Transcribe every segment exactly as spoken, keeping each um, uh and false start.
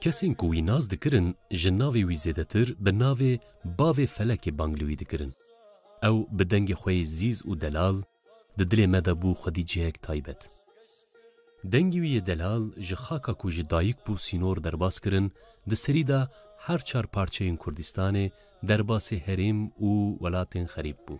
Kesên ku wî nas dikirin, ji navê wî zêdetir bi navê Bavê Felekê bang li wî dikirin. Ew bi dengê xwe yê zîz û delal di dilê me de bû xwedî cihek taybet. Dengê wî yê delal ji xaka ku ji dayik bû sînor derbas kirin, di serî de her çar parçeyên Kurdistanê derbasê herêm û welatên xerîb bû.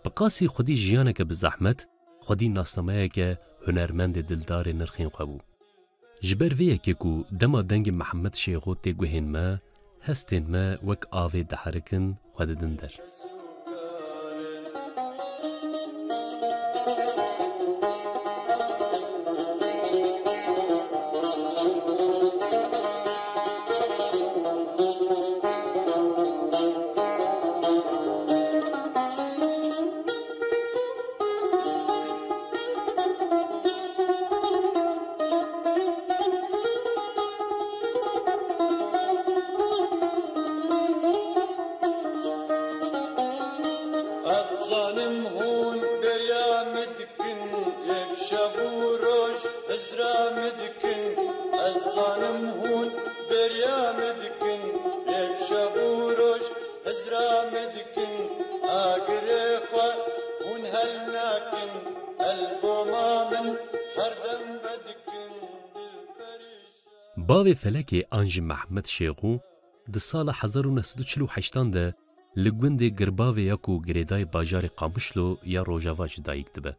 Bi qasî xwedî jiyaneke bi zehmet, xwedî nasnameyeke hunermendê dildarê nirxên xwe bû. Ji ber vê yekê ku dema dengê Mihemed Şêxo tê guhên me, hestên me wek avê diherikin, xwe didin der. Ez zanim hûn bêriya min dikin, yek şev û roj hizra min dikin. Ez zanim hûn bêriya min dikin, yek şev û roj hizra min dikin. Agirê xwe hûn hel nakin, elboma min her dem vedikin, dil perîşan. Bavê Felekê an jî Mehmet Şêxû di sala hezar û neh sed û çil û heştan de li gundê Girbavê ya ku girêdayê bajarê Qamişlo ya Rojava ji dayik dibe.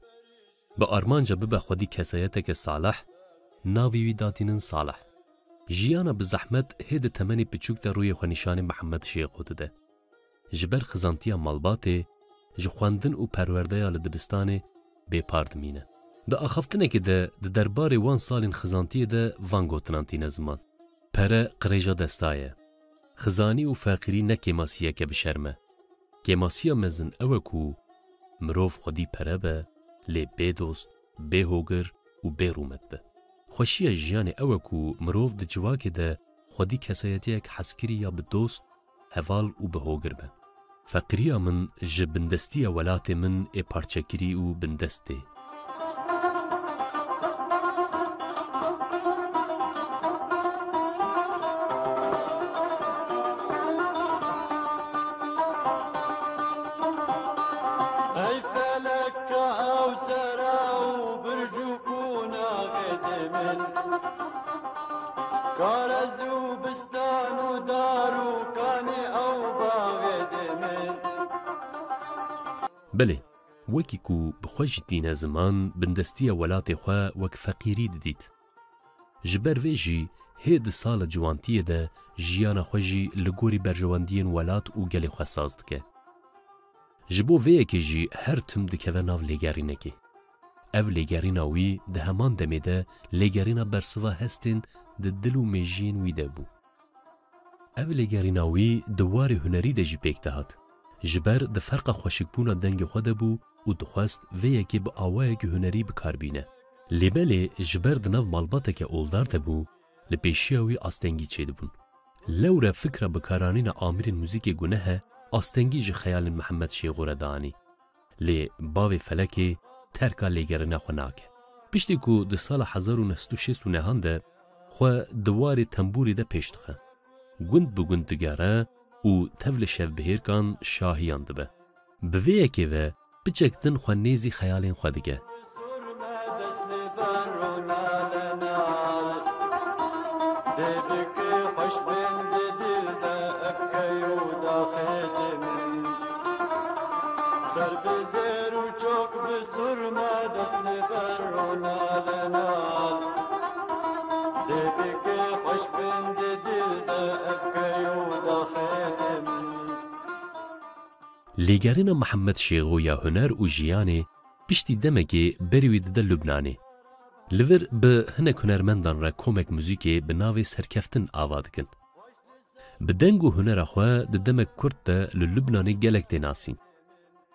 Bi armanca bibe xwedî kesayeteke salih, navê wî datînin Salih. Jiyana bi zehmet hê di temenê piçûk de rûyê xwe nîşanê Mihemed Şêxo dide. Ji ber xizantiya malbatê, ji xwendin û perwerdeya li dibistanê bêpar dimîne. Di axaftinekê de di derbarê wan salên xizantiyê de van gotinan tîne ziman: Pere qirêja desta ye. Xizanî û feqîrî ne kêmasiyeke bi şerm e. Kêmasiya mezin ew e ku mirov xwedî pere be, lê bê dost, bê hogir û bê rûmet be. Xweşiya jiyanê ew e ku mirov di civakê de xwedî kesayetiyek hezkirî ya bi dost, heval û bi hogir be. Feqîriya min ji bindestiya welatê min ê parçekirî û bindest tê. Ey felek ka ew sera û birc û qonaxê dê min. Kar ez û bistan û dar û kanê ew baxê dê min. Belê, wekî ku bi xwe jî tîne ziman, bindestiya welatê xwe wek feqîrî didît. Ji ber vê jî hê di sala ciwantiyê de jiyana xwe jî li gorî berjewendiyên welat û gelê xwe saz dike. Ji bo vê yekê jî her tim dikeve nav lêgerînekê. Ev lêgerîna wî di heman demê de lêgerîna bersiva hestên di dil û mêjiyên wî de bû. Ev lêgerîna wî di warê hunerî de jî pêk dihat. Ji ber di ferqa xweşikbûna dengê xwe de bû û dixwest vê yekê bi awayekî hunerî bi kar bîne. Lê belê ji ber di nav malbateke oldar de bû, li pêşiya wî astengî çêdibûn. Lewre fikra bikaranîna amîrên muzîkê guneh e, astengî ji xeyalên Mihemed Şêxo re dianî. Lê bavê Felekê terka lêgerîna xwe nake. Piştî ku di sala hezar û neh sed û şêst û nehan de xwe di warê tembûrê de pêş dixe, gund bi gund digere û tev li şevbihêrkan şahiyan dibe. Bi vê yekê ve piçek din xwe nêzî xeyalên xwe dike. Dê bike xweş bên di dil de ev key û daxê dê min. Ser bi zêr û çok bi surme dest li ber û nale nal. Dê bike xweş bên di dil de ev key û daxê dê min. Lêgerîna Mihemed Şêxo ya huner û jiyanê piştî demekê berî wî dide Lubnanê. Li vir bi hinek hunermendan re komek muzîkê bi navê Serkeftin ava dikin. Bi deng û hunera xwe di demek kurt de li Lubnanê gelek tê nasîn.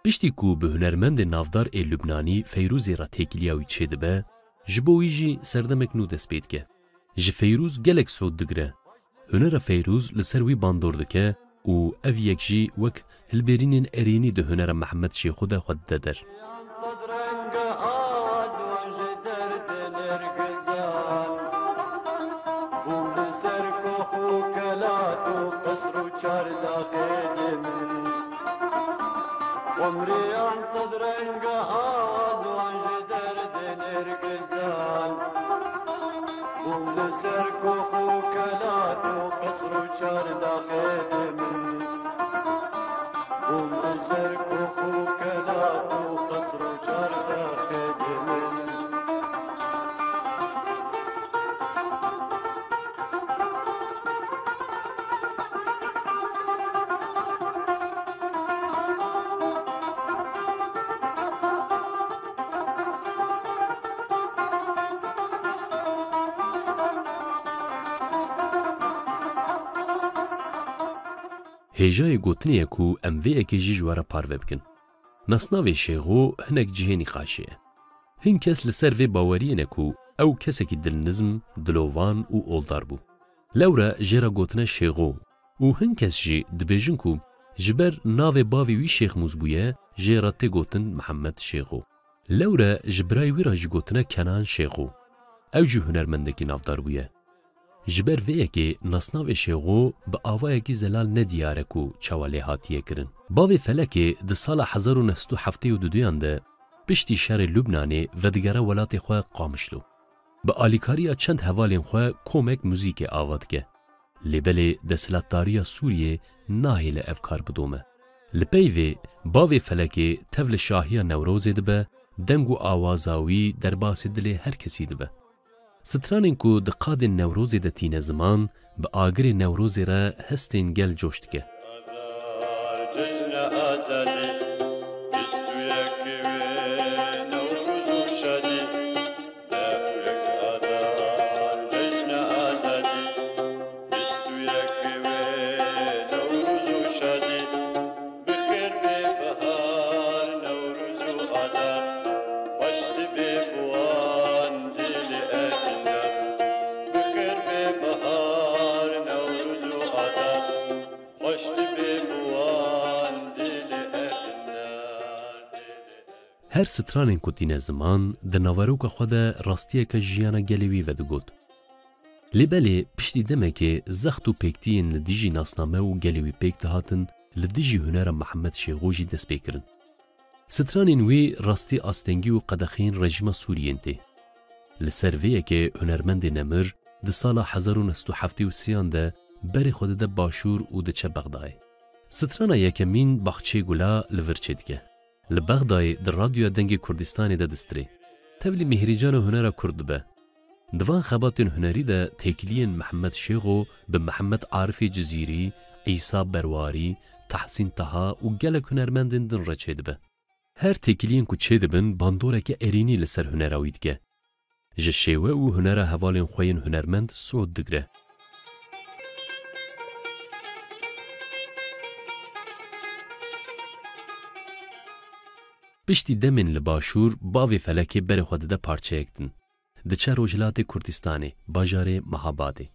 Piştî ku bi hunermendê navdar ê Lubnanî Feyrûzê re têkiliya wî çêdibe, ji bo wî jî serdemek nû dest pê dike. Ji Feyrûz gelek sod digire. Hunera Feyrûz li ser wî bandor dike û ev yek jî wek hilbêrînên erênî di hunera Mihemed Şêxo de xwe dide der. Qumriyan sed reng e awa ziwan ji derdê nêrgizan. Bûm li ser kox û kelat û qesr û çardaxê dimin. Bûm li ser kox û kelat û qesr û çardaxê dimin. Hêjayê gotinê ye ku em vê yekê jî ji we re parve bikin. Nasnavê Şêxo hinek cihê nîqaşê ye. Hin kes li ser vê baweriyê ne ku ew kesekî dilnizm, dilovan û oldar bû. Lewre jê re gotine Şêxo û hin kes jî dibêjin ku ji ber navê bavê wî Şêx Mûz bûye, jê re tê gotin Mihemed Şêxo. Lewre ji birayê wî re jî gotine Kenan Şêxo. Ew jî hunermendekî navdar bûye. Ji ber vê yekê nasnavê Şêxo bi avayekî zelal nediyar e ku çawa lê hatiye kirin. Bavê Felekê di sala hezar û neh sed û heftê û duduyan de piştî şerê Lubnanê vedigere welatê xwe Qamişlo. Bi alîkariya çend hevalên xwe komek muzîkê ava dike. Lê belê desthilatdariya Sûriyê nahêle ev kar bidome. Li pey vê, bavê Felekê tev li şahiya Newrozê dibe, deng û awaza wî derbasî dilê her kesî dibe. Stranên ku di qadên Newrozê de tîne ziman, bi agirê Newrozê re hestên gel coş dike. Cejne azadî, bîst û yek wê Newroz û şadî. Deh û yek Adar, cejne azadî, bîst û yek wê Newroz û şadî. Bi xêr bê bahar, Newroz û Adar, xweş dibê bi wan dilê Erkindar. Bi xêr bê bahar, Newroz û Adar, xweş dibê bi wan dilê Erkindar. Her stranên ku tîne ziman, di naveroka xwe de rastiyeke jiyana gelê wî vedigot. Lê belê piştî demekê zext û pêktiyên li dijî nasname û gelê wî pêk dihatin, li dijî hunera Mihemed Şêxo jî dest pê kirin. Stranên wî rastî astengî û qedexeyên rejîma Sûriyên tê. Li ser vê yekê hunermendê nemir di sala hezar û neh sed û heftê û sêyan de berê xwe dide başûr û diçe Bexdayê. Strana yekemîn Baxçeyê Gula li vir çêdike. Li Bexdayê di Radyoya Dengê Kurdistanê de distirê. Tevlî mîhrîcana hunera kurd dibe. Di van xebatên hunerî de têkiliyên Mihemed Şêxo bi Mihemed Arifê Cizîrî, Îsa Berwarî, Tahsîn Taha û gelek hunermendên din re çêdibe. Her têkiliyên ku çêdibin bandoreke erênî li ser hunera wî dike. Ji şêwe û hunera hevalên xwe yên hunermend sûd digre. Piştî demên li başûr, bavê Felekê berê xwe dide parçeyek din. Diçe rojhilatê Kurdistanê, bajarê Mehabadê.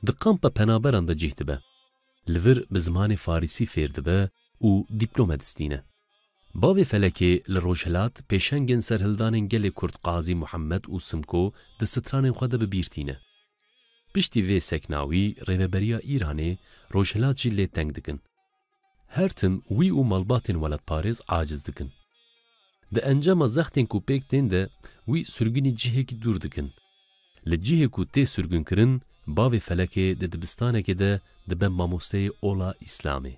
Di kampa penaberan de cih dibe. Li vir bi zimanê farisî fêr dibe û dîplome distîne. Bavê Felekê li Rojhilat pêşengên serhildanên gelê Kurd Qazî Muhammed û Simko di stranên xwe de bi bîr tîne. Piştî vê sekna wî rêveberiya Îranê, Rojhilat jî lê teng dikin. Her tim wî û malbatên welatparêz aciz dikin. Di encama zextên ku pêk tên de wî sirgûnî cihekî dûr dikin. Li cihê ku tê sirgûnkirin, bavê Felekê di dibistanekê de dibe mamosteyê ola Îslamê.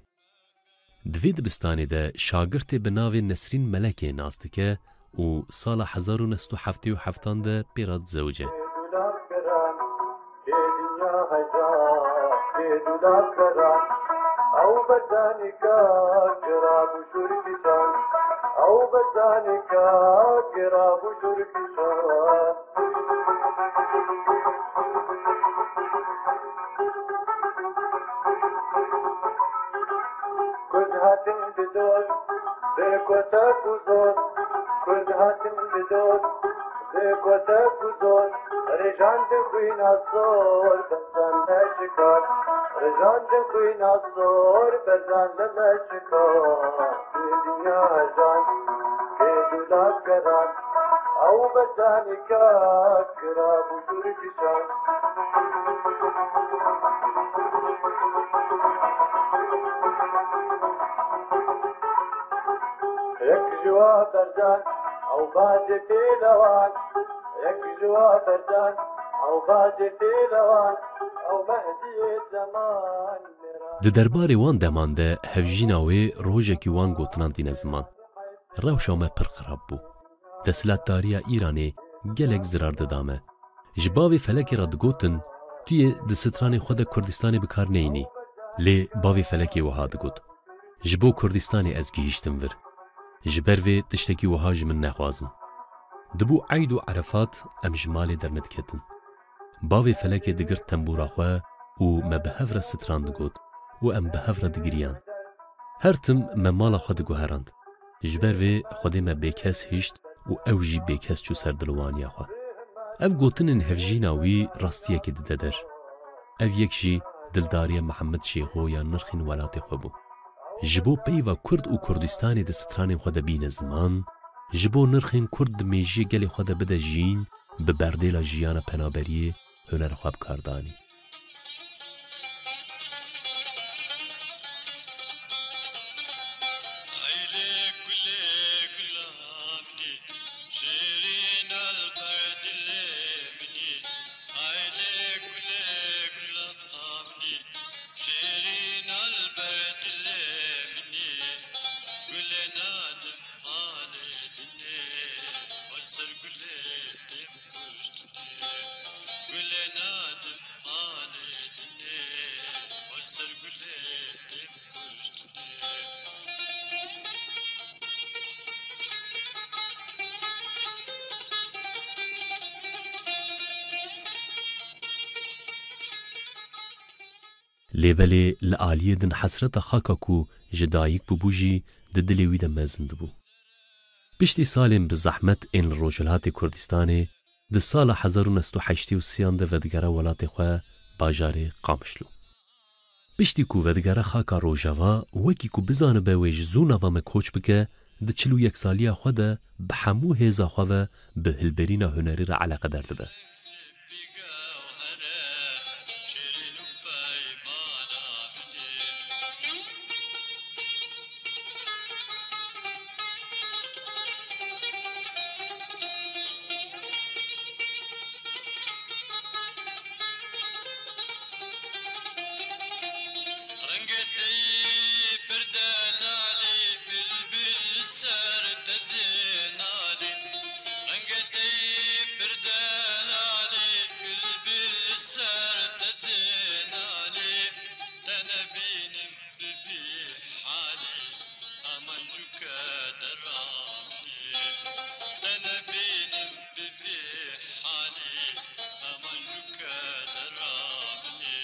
Di vê dibistanê de şagirtê bi navê Nesrîn Melekê nas dike û sala hezar û neh sed û heftê û heftan de pê re dizewice. Kurd hatin bi dor, bi kotek û zor. Kurd hatin bi dor, bi kotek û zor. Rêjan dixwîna sor, berzan neşikar. Rêjan dixwîna sor, berzan neşikar. Kê dinya hejan, kê dûla keran. Ew berzanî kak kira bû dûr kişan. Ji wa berdan ew bacê pêlewan, yek ji wa berdan ew bacê pêlewan, ew Mehdiyê zeman. Di derbarê wan deman de hevjîna wê rojekî wan gotinan tîne ziman. Rewşa me pir xirab bû. Desthilatdariya Îranê gelek zirar dida me. Ji bavê felekê re digotin, tu yê di stranê xwe de Kurdistanê bi kar neyînî. Lê bavê felekê wiha digot, ji bo Kurdistanê ez gihîştim vir. Ji ber vê tiştekî wiha ji min nexwazin. Dibû eyd û erefat em ji malê dernediketin. Bavê felekê digirt tembûra xwe û me bi hev re stran digot û em bi hev re digiriyan. Her tim me mala xwe diguherand. Ji ber vê Xwedê me bêkes hişt û ew jî bêkes çû ser dilwaniya xwe. Ev gotinên hevjîna wî rastiyekê dide der. Ev yek jî dildariya Mihemed Şêxo ya nirxên welatê xwe bû. Ji bo peyva Kurd û Kurdistanê di stranên xwe de bîne ziman, ji bo nirxên Kurd di mêjiyê gelê xwe de bide jîn, bi berdêla jiyana penaberiyê huner xwe bi kar danî. Eylê gulê gula min î, şêrîn el ber dilê min î. Eylê gulê gula min î, şêrîn el ber dilê min î. Gulê nadim alê dinê, wek ser gulê têm kuştinê. Gulê nadim alê dinê, wek ser gulê têm kuştinê. Lê belê li aliyê din hesreta xaka ku ji dayik bûbû jî di dilê wî de mezin dibû. Piştî salên bi zehmet ên li Rojhilatê Kurdistanê, di sala hezar û neh sed û heştê û sê an de vedigere welatê xwe, bajarê Qamişlo. Piştî ku vedigere xaka Rojava, wekî ku bizanibe wê ji zû nava me koç bike, di çil û yek saliya xwe de bi hemû hêza xwe ve bi hilberîna hunerî re eleqedar dibe. Rengê te yî pir delalî, bilbil li ser te dê nalî. Rengê te yî pir delalî, bilbil li ser te dê nalî. Te nebînim bibî halî, heman cûke deramî. Te nebînim bibî halî, heman cûke deramî.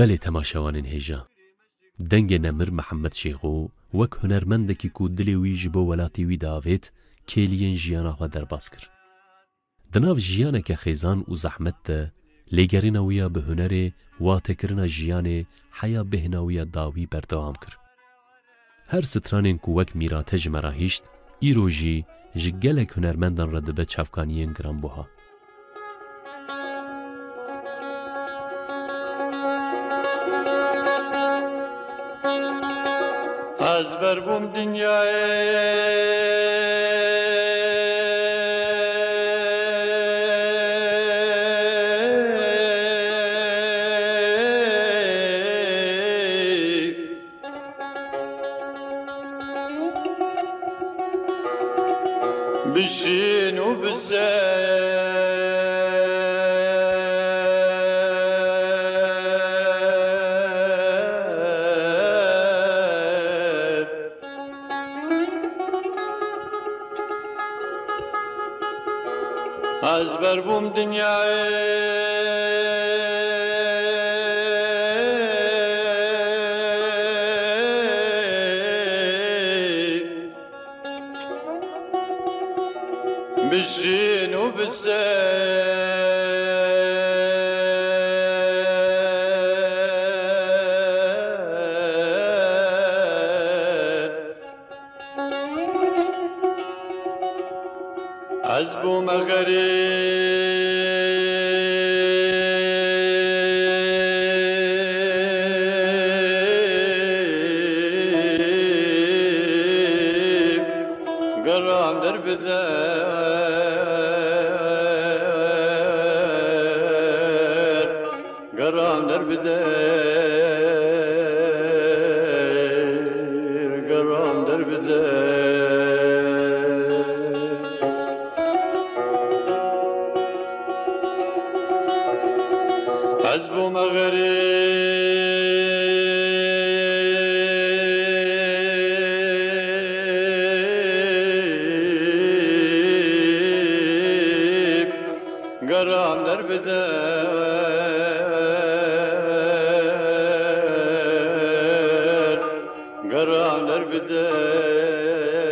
Belê temaşevanên hêja. Dengê nemir Mihemed Şêxo wek hunermendekî ku dilê wî ji bo welatê wî diavêt, kêliyên jiyana xwe derbas kir. Di nav jiyaneke xêzan û zehmet de, lêgerîna wî ya bi hunerê, watekirina jiyanê, heya bêhna wî ya dawî berdewam kir. Her stranên ku wek mîrate ji me re hişt, îro jî ji gelek hunermendan re dibe çavkaniyên giranbuha. Ez ber bûm dinyayê. Bi şîn û bi zeb. Ez ber bûm dinyayê. Bi şîn û bi zeb. Ez bûme xerîb, geran derbeder, geran derbeder, geran derbeder. Ez bûme xerîb, geran derbeder, geran derbeder.